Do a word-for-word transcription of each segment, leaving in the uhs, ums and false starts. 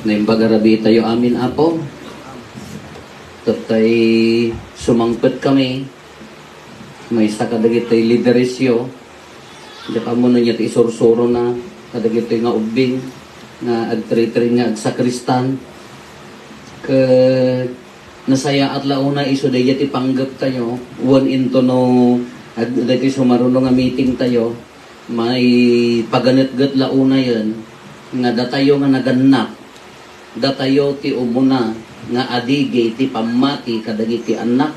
Naimbag a rabii tayo amin, Apo. Tattay sumangpet kami, maysa kadagiti lideresyo, diak ammo no ania ti isursurona kadagitoy nga ubbing nga agtritri nga agsakristan. Ket nasayaat la unay isu daydiay ti panggep tayo, wen into no ag-, daytoy sumaruno nga meeting tayo, maipaganetget la unayen nga datayo nga nagannak, datayo ti umuna nga adigi ti pammati kadagiti annak.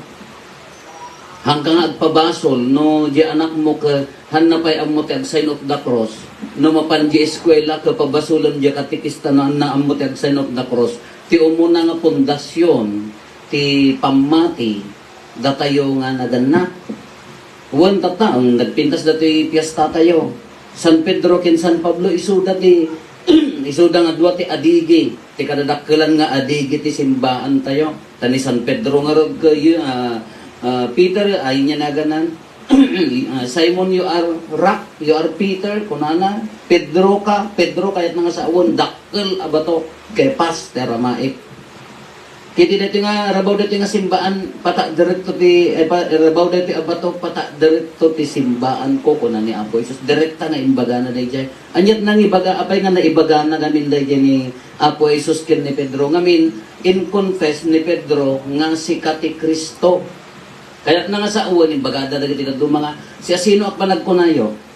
Haanka nga agpabasol no di anakmo ke-, haanna pay ammo ti ag-sign of the cross. No mapan di eskuela, kapabasolen di katekista no haanna ammo ti ag-sign of the cross. Ti umuna nga pundasyon ti pammati datayo nga nagannak. Wen tatta, ang nagpintas datoy piesta tayo. San Pedro ken San Pablo, isuda ti, isuda nga dua ti adigi, ti kadadakkelan nga adigi ti simbaan tayo. Ta ni San Pedro ngarud ken, ah, ah, Peter, ay niya naganan. Ah, Simon, you are rock, you are Peter, kunana. Pedro ka, Pedro, kayat na nga sawen, dakkel a bato, Kepas, ti Aramaic. Ket daytoy nga rabaw daytoy nga simbaan, pata direkto ti, eh, pa, rabaw daytoy a bato, pata direkto ti simbaanko, kuna ni Apo Jesus. Direkta nga imbagana daydiay. Aniat nangibaga, apay nga naibagana ngamin daydiay ni Apo Jesus ken ni Pedro? Ngamin, in-confess ni Pedro nga sika ti Cristo. Kayatna nga sawen, imbagada dagiti dadduma nga, "Siasinoak a panagkunayo?"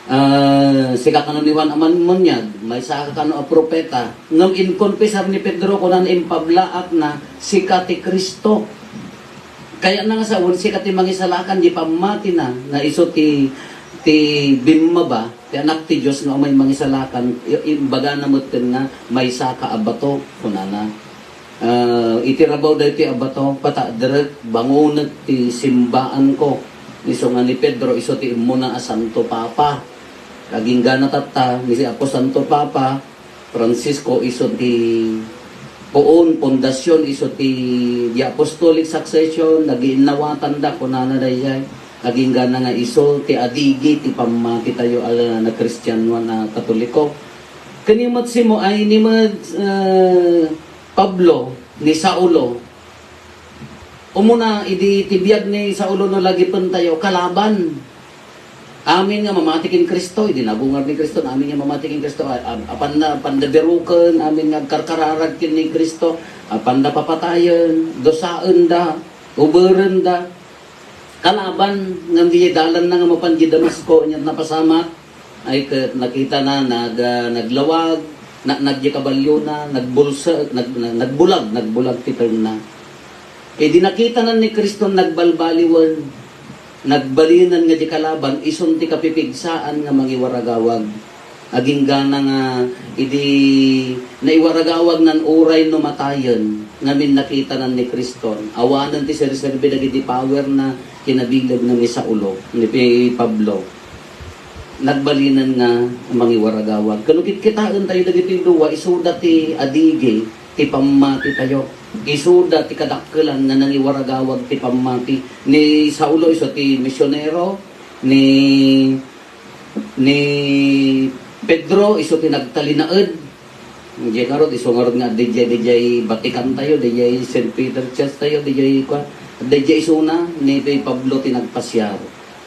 Ah, sika kano ni Juan a Manmuniag, maysa ka kano a propeta. Ngem inkonfesar ni Pedro, kunana, "Impablaak na, sika ti Cristo." Kayatna nga sawen, sika ti mangisalakan di pammatina, nga isu ti, ti bimmaba, ti Anak ti Dios nga umay mangisalakan, i-, imbagana metten nga, "Maysa ka a bato," kunana. Ah, iti rabaw daytoy a bato, pata derrek, bangonek ti simbaanko. Isu nga ni Pedro, isu ti immuna a Santo Papa. Aginggana tatta, ni si Apo Santo Papa, Francisco, isu ti puon, pundasyon, isu ti, the Apostolic Succession, nagiinnawatanda, kunana daydiay. Aginggana nga isu ti adigi ti pammati tayo a nagkristianoan a Katoliko. Ken ni met Simo ay ni met, ah, Pablo, ni Saulo. Umuna, idi ti biag ni Saulo no lagipentayo, kalaban. Amin nga mamati ken Cristo, idi nabungag ni Cristo, amin nga mamati ken Cristo, a-, a-, apanda, apanda biruken, amin nga agkarkararag ken ni Cristo, apanda papatayen, dusaenda, uberenda. Kalaban, ngem di dalanna nga mapan di Damasco, ket napasamak, ay ket nakitana, nag-, ah, naglawag, naknag di kabalyona, nagbulse-, nag-, nag-, nagbulag, nagbulag ti termna. Idi nakitana ni Cristo, nagbalbaliwen, nagbalinen nga di kalaban, isun ti kapipigsaan nga mangiwaragawag. Aginggana nga idi naiwaragawagnan uray no matayen, ngamin nakitanan ni Cristo. Awanen ti serserbi dagiti powerna, kinabilegna ni Saulo, ni Pi-, Pablo. Nagbalinen nga mangiwaragawag. Ken no kitkitaentayo dagiti dua, isuda ti adigi ti pammatitayo. Isuda ti kadakkelan nga nangiwaragawag ti pammati. Ni Saulo isu ti misionero, ni ni Pedro, isu ti nagtalinaed. Diay ngarud, isu ngarud nga adda diay, diay Vatican tayo, diay Saint Peter Church tayo, diay, kua, adda diay isuna, ni, ni Pablo ti nagpasiar.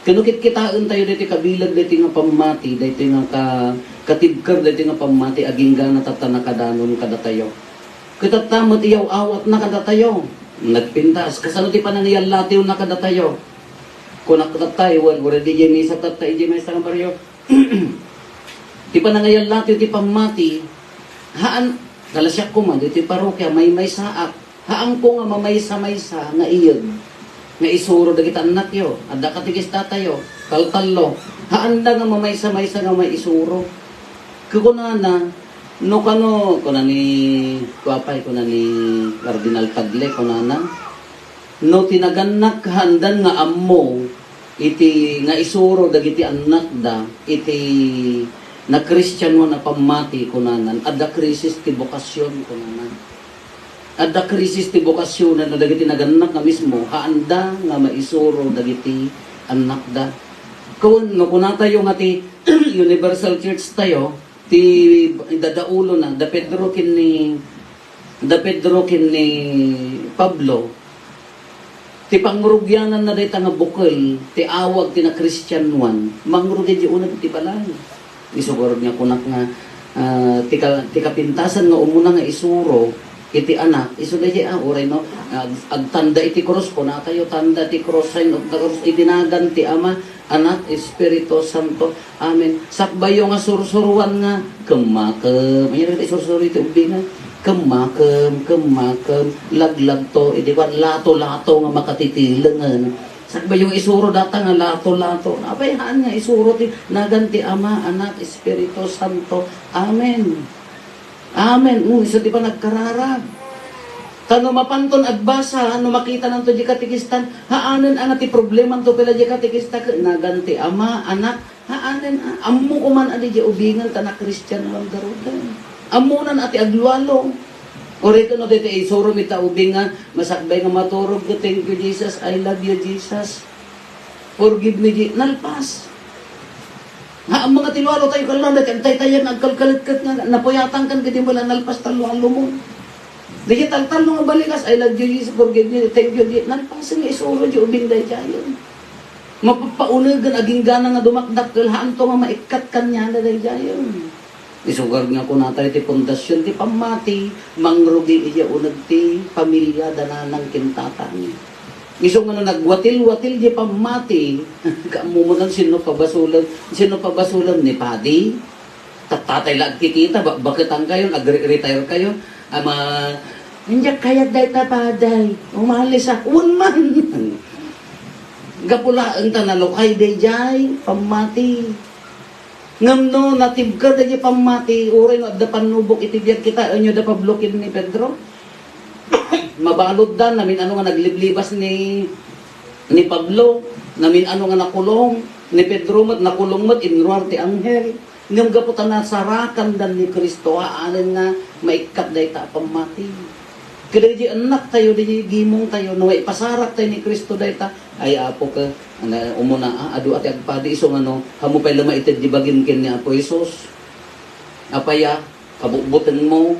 Ken no kitkitaentayo daytoy kabileg daytoy nga pammati, daytoy nga ka-, katibker daytoy nga pammati, aginggana tatta nakadanon kadatayo. Ket tatta met iyaw-awatna kadatayo. Nagpintas, kasano ti panangiyallatiwna kadatayo? Kunak tatta, wen, wen, diay misa tatta, idiay maysa nga barrio. Ti panangiyallatiw ti pammati, haan, kalasiak koma, ditoy parokya, maymaysaak. Haanko nga mamaysa-maysa nga iyeg, nga isuro dagiti annakyo, adda katekistatayo, taltallo. Haanda nga mamaysa-maysa nga maisuro. Kunana, no kano, kuna ni, kuapay, kuna ni Cardinal Tagle, kunana, no ti nagannak haandan nga ammo iti nga isuro dagiti annakda iti nakristianoan a pammati, kunanan, adda krisis ti bokasyon, kunanan. Adda krisis ti bokasyonan no dagiti nagannak nga mismo, haanda nga maisuro dagiti annakda. Kun, no kunatayo nga ti Universal Church tayo, Ti dadaulona, da Pedro ken ni, da Pedro ken ni Pablo, ti pangrugiananna dayta nga bukel, ti awag ti nakristianoan, mangrugi di uneg ti balay. Isu garud nga kunak nga, ah, ti ka-, ti kapintasan nga umuna nga isuro iti anak, isu daydi, ah, uray no, ag-, agtanda iti krus, kunatayo, tanda ti krus, sign of the cross, iti nagan ti Ama, Anak, Espiritu Santo. Amen. Sakbayyo nga sursuruan nga, "Kemmakem." Ania dagiti sursuro iti ubbing nga, "Kemmakem, kemmakem." Laglagto, idi kuan, lato-lato nga makatitilengen. Sakbayyo nga isuro data nga lato-lato. Apay haan nga isuro ti nagan ti Ama, Anak, Espiritu Santo. Amen. Amen. Mm, isu ti panagkararag. Ta no mapanton agbasa, no makitananto di katekistan, haanen a nga ti problemanto pay la di katekista ket nagan ti Ama, Anak, haanen a. Ammo koman a di di ubingen ta nakristianoan garuden. Ammonan a ti aglualo. Uray ket no daytoy isurom ita ubing nga masakbay nga maturog ket, "Thank you, Jesus. I love you, Jesus. Forgive me, Je-," nalpas. Nga, ang mga tilualo tayo, kalanda, ti agtaytayag nga agkalkaletket nga, napuyatan kan, kadi mo lang nalpas talualo mo. Di taltalno nga balikas, "I love you, Jesus, forgive me, thank you, Je-," nalpasen nga isuro, di ubing daydiayen. Mapapaunegen, aging gana nga dumakdakkel, haanto nga maikkat kaniana daydiayen. Isugar nga kunatayo ti pundasyon ti pammati, mangrugi idiay uneg ti pamilya, dananang ken tatang. Isu nga no nagwatil-watil di pammati, kaammo mo sinno pabasolem, sinno pabasolem ni padi? Tattatay la agkikita, ba-, baketangkayo, agre-, retire kayo. Ama, "Indiak kayat dayta, paday. Umalis ak." Wen man. Gapu laeng ta nalukay daydiay pammati. Ngem no natibker daydiay pammati, uray no adda pannubok iti biag, kitaenyo da Pablo ken ni Pedro. Mabaludda, namin-ano nga nagliblibas ni, ni Pablo, namin-ano nga nakulong, ni Pedro met, nakulong met, inruar ti anghel. Ngem gapu ta nasarakandan ni Cristo, haanen nga maikkat dayta a pammati. Kadagiti annaktayo, dagiti gimongtayo, no maipasaraktayo ni Cristo dayta, ay, Apo, ka, ana, umuna, ah, adu a ti agpadi, isu nga no, ammo pay la maited di bagim ken ni Apo Jesus. Apay a, kabutbutengmo,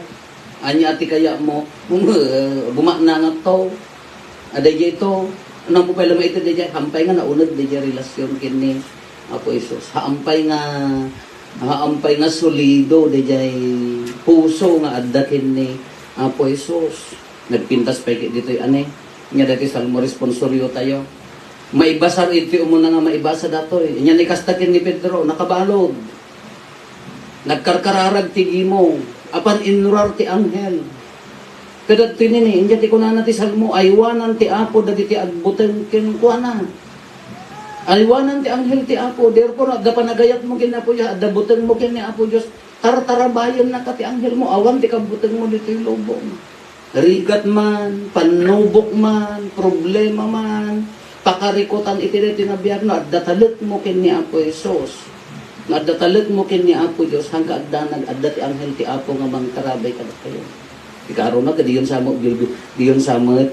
ania ti kayatmo, um, eh, gumaknangatto. Adaydiay to, ammo pay la maited daydiay, hampay nga nauneg daydiay relasyon ken ni Apo Jesus. Hampay nga, hampay nga solido daydiay puso nga adda ken ni Apo Jesus. Nagpintas pay ket ditoy, ane, nia daytoy Salmo responsorio tayo. Maibasar iti umuna nga maibasa datoy. Nia ni kasta ken ni Pedro, nakabalud. Nagkarkararag ti gimong, apan inruar ti anghel. Kadagtoy nini, india ti kunana ti Salmo, "Aywanan ti Apo dagiti agbuteng kenkuana." Aywanan ti anghel ti Apo. Therefore, adda panagayatmo ken Apo Dios, adda butengmo ken ni Apo Dios, tartarabayennaka ti anghel mo, awan ti kabbutengmo ditoy lubong. Rigat man, pannubok man, problema man, pakarikutan iti daytoy nga biag, no adda talekmo ken ni Apo Jesus. No adda talekmo ken ni Apo Dios, hangka agdanag, adda ti anghel ti Apo nga mangtarabay kadakayo. Ikaruna, diyon sa met bilbi-, diyon sa met,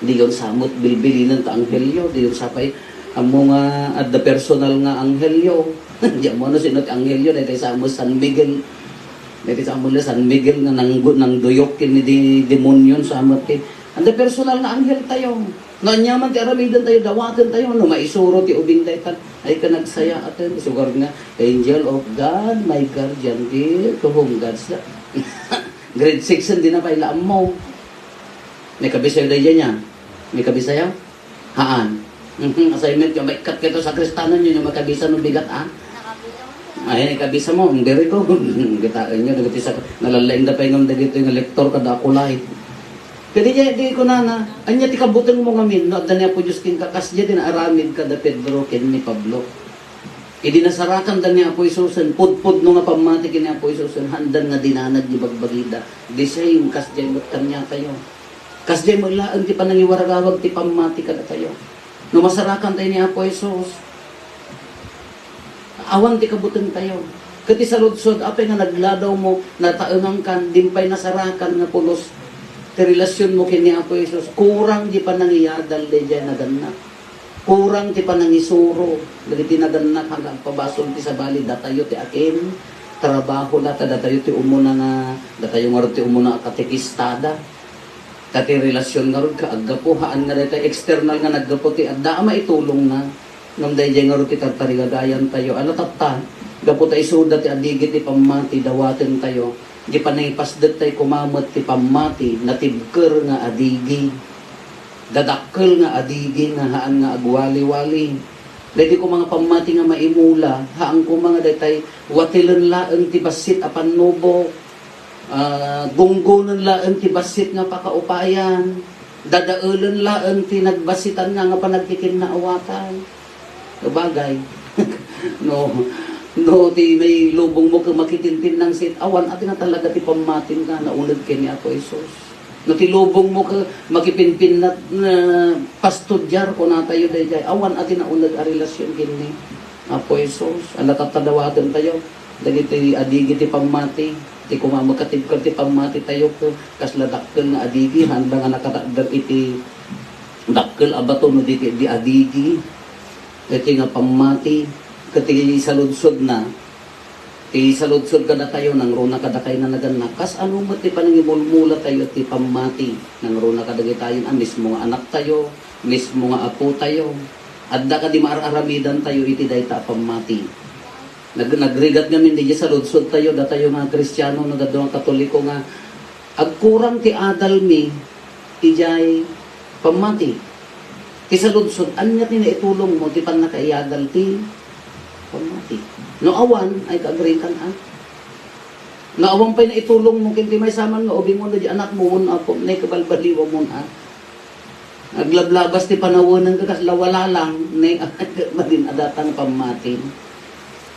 diyon sa met bilbilinen ta anghelyo, diyon sa pay, ammo nga adda personal nga anghelyo. Di ammo no sino ti anghelyo, daytoy sa met San Miguel. Daytoy sa met San Miguel nga nanggu-, nangduyok ken ni di-, demonyon sa met ti, adda personal nga anghel tayo. No ania man ti aramiden tayo, dawaten tayo, no maisuro ti ubing daytan, ay ka nagsayaaten, isugar nga, "Angel of God, my guardian dear, to whom God's love." Grade six, hindi na pay la ammo. May kabisayo daydiay nia? May kabisayo? Haan. Mhm, assignment yo, maikkat kayo sa kristanan yo, yung makabisa no bigat, ah. Ay, kabisa mo, ang very good. Kitaan nyo, dagiti sa, nalalaing da pa yung dagito yung lector kada ako lahi. Kadi di, di ko na na, anya ti kabuteng mo ngamin, no, adda ni Apo Diyos king kakas, di din aramid kada Pedro, ken ni Pablo. Idi nasarakanda ni Apo Jesusen, pudpudno nga pammati ken ni Apo Jesusen, handan nga dinanag di bagbagida. The same, kasdiay met kaniatayo. Kasdiay met laeng ti panangiwaragawag ti pammati kadatayo. No masarakantayo ni Apo Jesus, awan ti kabutengtayo. Ket ti saludsod, apay nga nagladaw mo, nataengankan, dimpay nasarakan nga pulos ti relasyon mo ken ni Apo Jesus, kurang ti panangiyadal daydiay nagannak. Kurang ti panangisuro dagiti nagannak, hanggang agpabasol ti sabali, datayo ti akin, trabaho la, ta datayo ti umuna nga, datayo ngarud ti umuna a katekistada. Ta ti relasyon ngarud ka aggapu, haan nga daytay external nga naggapu ti adda a maitulongna. Ngem daydiay ngarud ti tartarigagayan tayo. Ala tatta, gapu ta isuda ti adigi ti pammati, dawaten tayo. Di panangipasdek tayo koma met ti pammati, natibker nga adigi. Dadakkel nga adigi nga haan nga agwali-wali. Daydi koma nga pammati nga maimula, haan koma nga daytay watelen laeng ti bassit a pannubok. Ah, gunggonen laeng ti bassit nga pakaupayan, dadaelen laeng ti nagbassitan nga, nga panagkikinnaawatan. Bagay. No, no, ti may lubongmo ket makitintinnangsit, awan a ti natalaga ti pammatim nga nauneg ken ni Apo Jesus. No, ti lubongmo ket makipinpinnat nga pastudiar, kunatayo daydiay, awan a ti nauneg a relasyon ken ni Apo Jesus. Ala tatta dawaten tayo dagiti adigi ti pammati. Ti koma met katibker ti pammati tayo, ket kasla dakkel nga adigi, haan la nga nakatakder iti dakkel a bato no di, di adigi. Iti nga pammati, ket ti saludsodna, ti saludsod kadatayo, nangruna kadakay nanagannak, kasano met ti panangimulmula tayo ti pammati? Nangruna kadagitayon a mismo nga anak tayo, mismo nga apo tayo. Adda kadi maar-aramidan tayo iti dayta a pammati? Nag-, nagrigat ngamin diay saludsod tayo, datayo nga Kristiano, no, dadayo nga Katoliko nga agkurang ti adalmi idiay pammati. Ti saludsod, ania ti naitulongmo ti pannakaiadal ti pammati? No awan, ay kaagrikan, a? No awan pay naitulongmo ken ti maysa man nga ubingmo, no di anakmo, wenno apom, nay kabalbaliwamon, a? Aglablabas ti panawenenka kasla wala lang, nay, madin adatan pammati.